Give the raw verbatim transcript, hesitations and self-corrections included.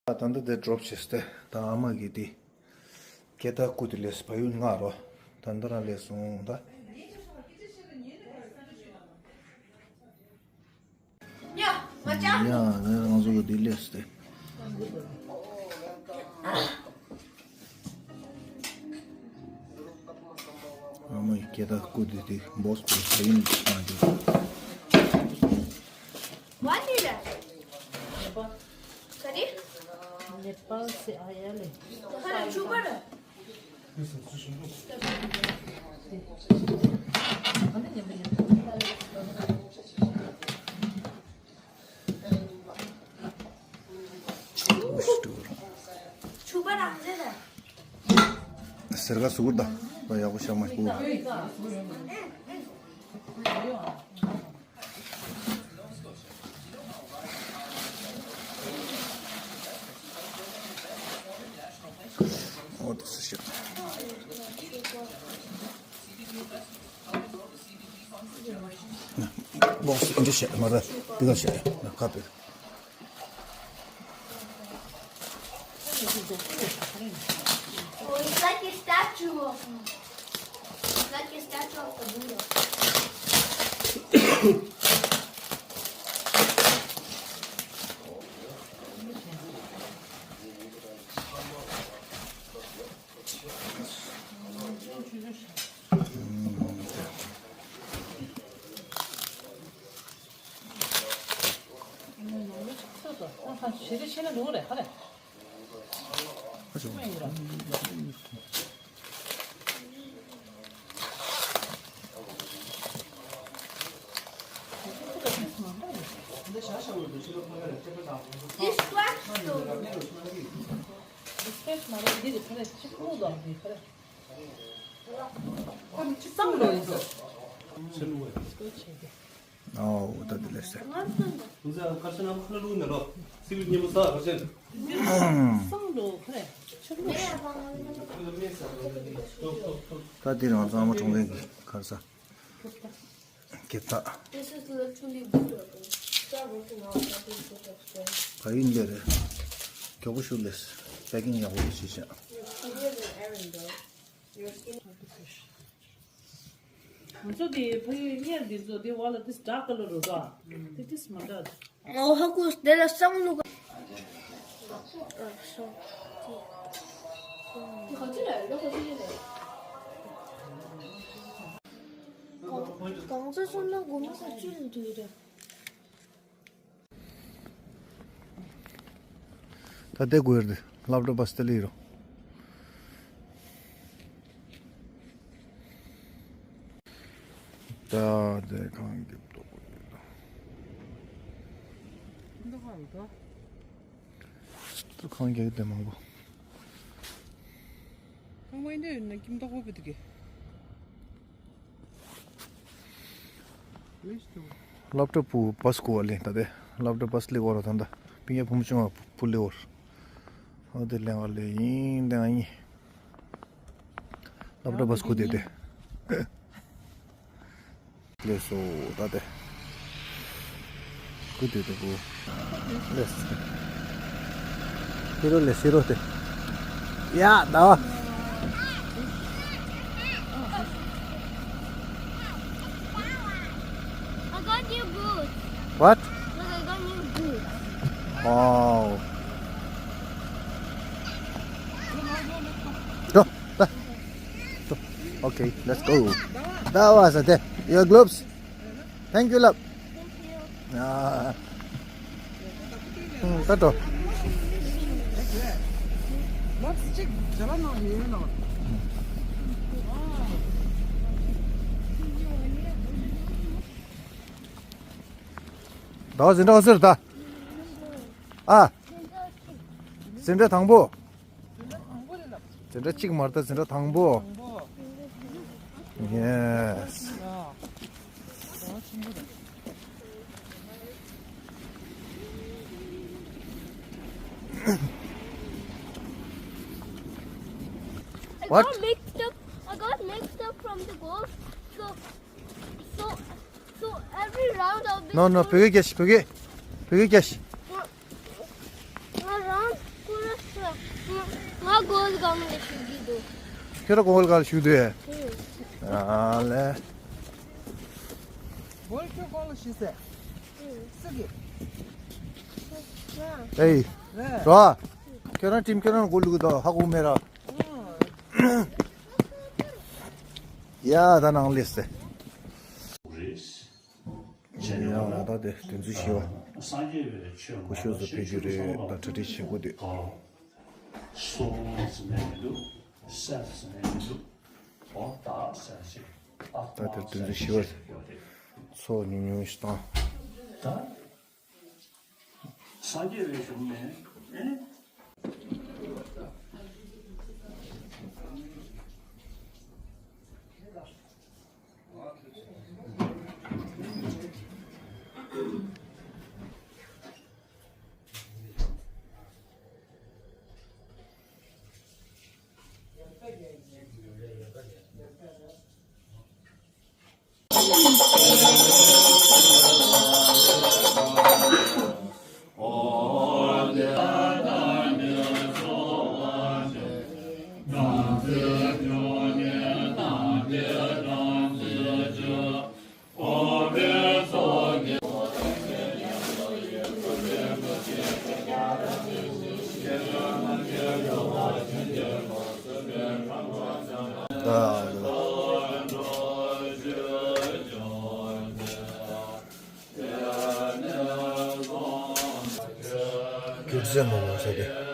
ད་ལྟ་དེ་ཌོབ་བྱས་ཏེ་ད་ཨ་མ་གིས་དེ་སྐད་བརྡ་བསྐུར་ཏེ་སླེབས། ཕ་ཡུལ་ང་རོ། ད་ལྟ་རང་སླེབས་སོང་ད། ཡ། ང་ཅག་ཡ། ང་ཚོ་གི་དེ་སླེབས་ཏེ། ཨ་མའི་སྐད་བརྡ་བསྐུར་ཏེ་དེ་སྦོག་སི་པུ་རེ་ཡིན་གནང་རྒྱུ། What is that? Sorry? Nepal से आया ले। खरे छुपर। छुपर आंदे दा। སེར་ཁ་ཟུར་ད། ད་ཡག་པོ་ཤ་མ་ཤི་པོ། འོ་དེ་སུ་ཤ། སྦོག་སི་འདི་ཤ་མ་ར་དེ་ག་ཤ་ཡ་ཁ་པེ། Oh, it's like a statue of, it's like a statue of the Buddha. ཨོ་ད་དེ་ལས་སེ། ད་དེ་རང་ཚང་མ་གྲོང་ཁྱེར་གྱི་ཁར་ས། སྐད་བརྡ། This is literally beautiful. Start working out, that is good experience. ཕ་ཡུལ་འདི་རེད། མགྱོགས་པོ་ཞུ་ལས། པེ་ཀིང་ཡག་པོ་ཞིག་བྱས། Your skin is an errand, bro. Your skin. ང་ཚོ་དེ་ཕ་ཡུལ་གཉེར་འདི་ཚོ་དེ་བ་ལ་དེ་dark colour རོ་ད། དེ་དེ་སྨ་འདྲ། ཨོ་ཧ་གོ་དེ་ལ་སང་ལུག་གང་ཚོད་སོང་ན་དགོང་མོ་ས་བཅུ་ནས་དུས་རེད། ད་ལྟའི་གོ་ཡར་དེ་སློབ་གྲྭ་བ་སྟེ་ལི་རོ། ད་དེ་གང་གི་ཏོག་ཡོད་དོ། འདི་གང་དོ། ད་གང་གི་དེ་མང་པོ། ཁང་པ་འདི་ཡོད་ན་ཀིམ་ཏོག་པོ་བི་དུ་གི། སློབ་གྲྭ་བུ་བ་སི་གོ་བ་ལེན་ད་དེ། སློབ་གྲྭ་བ་སི་ལེ་བོར་ད་ད། པིང་ཡ་བུ་མོ་ཆུང་བ་བུ་ལེ་བོར། ཨ་དེ་ལེན་བ་ལེ་ཡིན་ལེན་ཡིན། སློབ་གྲྭ་བ་སི་གོ་དེ་དེ། ལེ་སོ་ད་དེ། ཀུ་དེ་དེ་གོ། ལེ་སོ། ཤི་རོ་ལེ་ཤི་རོ་དེ། ཡ་ད་བ། I got new boots. What? Look, I got new boots. Wow. Go. Go. Okay, let's go. That was it. Your gloves. Thank you, love. Ah. ད་འགྲོ། ཟིན་གྲྭ་ཟེར་ད། ཨ། ཟིན་གྲྭ་དང་པོ། འཛིན་གྲྭ་གཅིག་མ་རེད་ད། འཛིན་གྲྭ་དང་པོ། Yes. I What? got mixed up. I got mixed up from the goal. So, so, so every round I'll be. No, no, peggy cash, peggy, peggy cash. One, one round. ཁྱོད་རང་གོང་ལ་ག་ལ་བཞུགས་འདུག་ཨེ། ཨ་ལས། ཨེ། རོ། ཁྱོད་རང་ཁྲིམས་ཁྱོད་རང་གོ་ལུགས་དང་ཧ་གོ་མེད་ར། ཡ་ད་ནང་ལས་སེ། ཡ་ད་དེ་དེ་ཚོ་ཞི་བ། སྐུ་ཞབས་སུ་ཕེབས་རྒྱུ་རེད་ད་གྲ་སྒྲིག་བྱེད་དགོས་དུས། སོ་ངོ་ཟེར་ནས་མི་འདུག་སེལ་ཟེར་ནས་མི་འདུག་འོ་ད་སེལ་ཟེར། ད་དེར་དོན་ཚན་བཞི་བ་ཚོ་ཉུང་ཉུང་ཞིག་བཏང་། ད་སངས་རྒྱས་པའི་གཞུང་ནས་ཨེ། རྒྱུ་རྫས་མང་པོ་ཟེར་ཏེ།